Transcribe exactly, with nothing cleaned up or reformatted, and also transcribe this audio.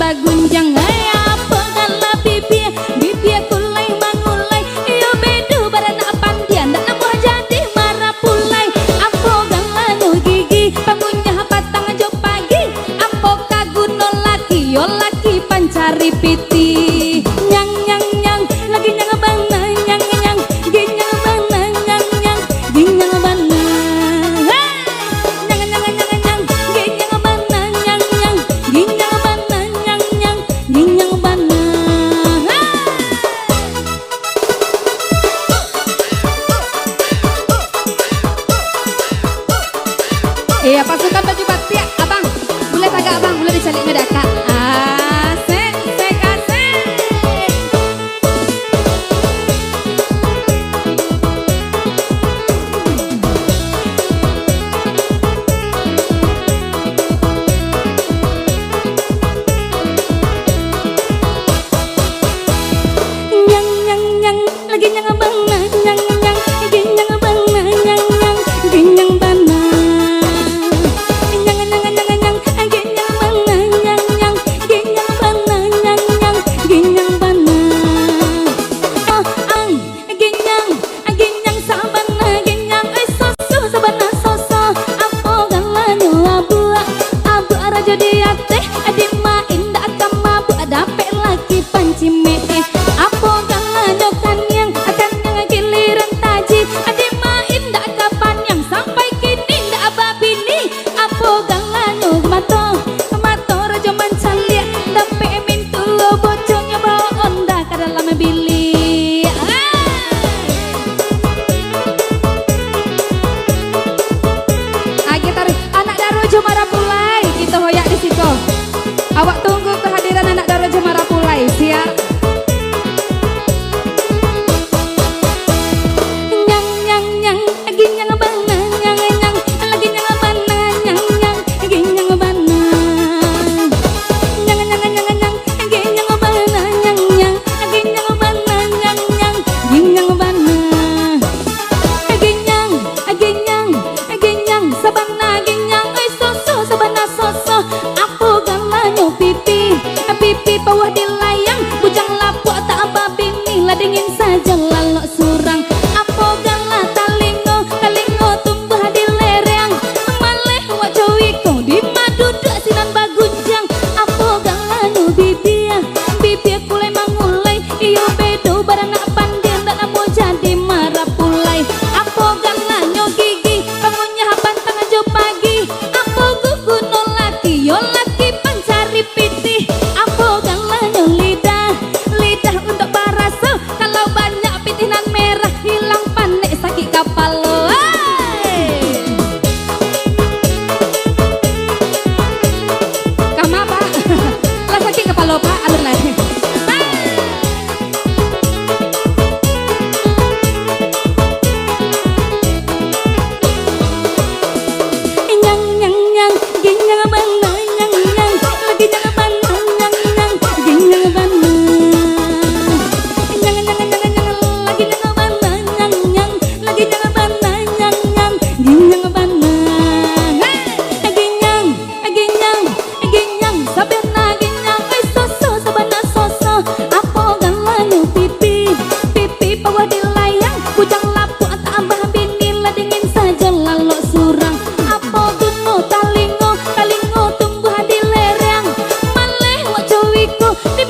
Gunjang, hai, apo gala bibia, bibia kulai mangulai, iyo bedo baranak pandia, ndak namuah jadi marapulai. Apo galanyo gigi, pangunyah patang jo pagi, apo ka guno laki, yo laki pancari pitih. Nyang, nyang, nyang, lagi nyang bana, nyang, nyang, ginyang bana, nyang, nyang, ginyang bana. Hei! Nyang, nyang, nyang, nyang, ginyang bana, nyang, nyang, ginyang bana, nyang, nyang, ginyang bana. Hei! Iya, pasukan baju batik, abang. Buliah tagak, abang. Buliah dicaliaknyo dek akak. Asik, asik, asik. Nyang, nyang, nyang, lagi nyang bana, nyang, nyang, lagi nyang bana, nyang, nyang, lagi nyang bana. Nyang, nyang, nyang, nyang, lagi nyang bana, nyang, nyang, lagi nyang bana, nyang, nyang, lagi nyang bana. Oh, ang. Ginyang, ginyang sabana ginyang, eh, soso sabana soso. Apo galanyo abuak, abuak rajo di ateh, di ma indak ka mabuak, dapek laki pancimek, eh. Apo galanyo kaniang, kaniang giliran taji, di ma indak ka paniang, sampai kini indak babini. Apo galanyo mato, mato rajo mancaliak, dapek mintuo boconyo bao onda ka dalam biliak. Ah! Agi taruih, anak daro jo marapulai, kito hoyak di siko. Awak tunggu kehadiran anak daro jo marapulai, siap? Nyang, nyang, nyang. Lagi nyang bana, nyang, nyang, lagi nyang bana, nyang, nyang, lagi nyang bana. Nyang, nyang, nyang, nyang, lagi nyang bana, nyang, nyang, lagi nyang bana, nyang, nyang, lagi nyang bana. Lagi nyang, lagi nyang, lagi nyang, sabana lagi nyang, oi, soso, sabana soso. Apo galanyo pipi, pipi pauah di layang, bujang lapuak tak babini, lah dingin sajo lalok surang. Apo gala talingo, talingo tumbuah di lereng. Maleh wak cowiko, di ma duduak sinan bagunjang. Apo galanyo bibia, bibia kulai mangulai. Iyo bedo baranak pandia, ndak namuah jadi marapulai. Apo galanyo gigi, pangunyah pantang jo pagi. Apo guguno laki, yo laki pancari pitih. Apo galanyo lidah, lidah untuak baraso. Kalau banyak pitih nan merah, hilang panek sakik kapalo. Hei! Kama, Pak? Lah sakik kapalo, Pak? Alun lai. Hei! Nyang, nyang, nyang, ginyang bana, nyang, nyang, lagi nyang bana, nyang, nyang, ginyang bana. Nyang, nyang, nyang, nyang, lagi nyang bana, nyang, nyang, lagi nyang bana, nyang, nyang, ginyang bana. Hei, ginyang, ginyang, ginyang, sabana ginyang, oi, soso, sabana soso. Apo galanyo pipi, pipi pauah di layang, bujang lapuak tak babini, lah dingin sajo lalok surang. Apo guno talingo, talingo tumbuah di lereng. Maleh wak cowiko, di